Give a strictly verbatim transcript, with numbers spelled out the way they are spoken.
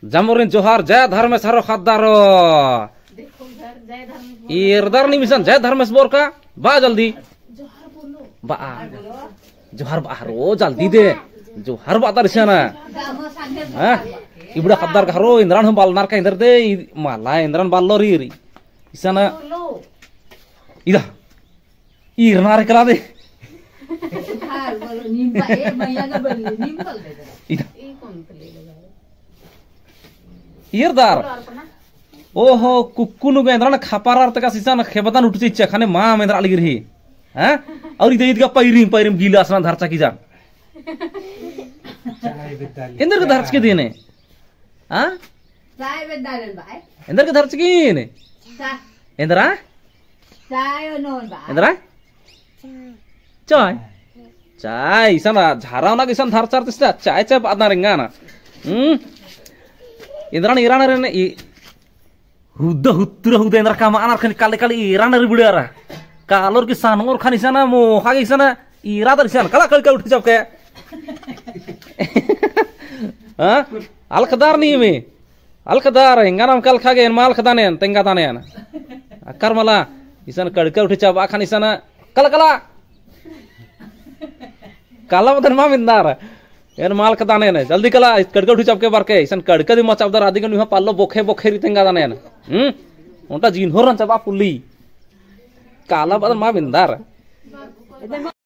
जम्मोरिन जोहार, जय धर्मेस हरो ख़द्दारो। ईरदर नीम इसन जय धर्मेस बोर का, बआ जल्दी। बआ। जोहार बआ हरो, जल्दी दे। जोहार बआ दर इसन। हाँ? इबड़ा ख़द्दर का हरो, एन्दरन हूँ बलनर का एन्दर दे, ई मला एन्दरन बल्लोर ईर। इसन। इदा। ईरना रे कला दे। इदा। ईरदर। ओहो, कुक्कु नू गे एन्दरन खपरर तका इसन खेबदन उठचिच्चा, ख़ने माम एन्दरा लगी रई। हाँ? और इदा ईद गा पैरिम, पैरिम गिलास नू धरचा की जान। एन्दर गे धरचकी दीने? हाँ? चाय बेद्दारन बाय। एन्दर गे धरचकी ने? चाय। एन्दरा? चाय नोन बाय। एन्दरा? चाय। चाय, इसन झारा ओना इसन धरचर तिस्ता, चाय, चाय बअदर एंगन। हम्म? एन्दरन ईरनर ने, ई हुद्दा हुत्तुरा हुद्दा एन्दरा का मअनर ख़ने काले काले ईरनर इबड़ार। कालोर की सानोर ख़ने इसन मोख़ा गे इसन ईरदर इसन कला कड़का उठे चपके। हाँ? अलख़दर नीम। अलख़दर, एंगनम कलख़ा गे एन मा अलख़दन एन, तेंगादन एन। अक्कर मला, इसन कड़का उठे चपआ ख़ने इसन कला कला। कला बअदन मा मेन्दर। एन मा अलख़दन एन, जल्दी कला, कड़का उठे चपके बरके, इसन कड़का दिम मा चपदर अदिगन इहाँ पल्लो बोखे बोखे रई तेंगादन एन। हम्म? ओन्टा जिन्होरन चपआ पुल्ली। कला बअदन मा मेन्दर।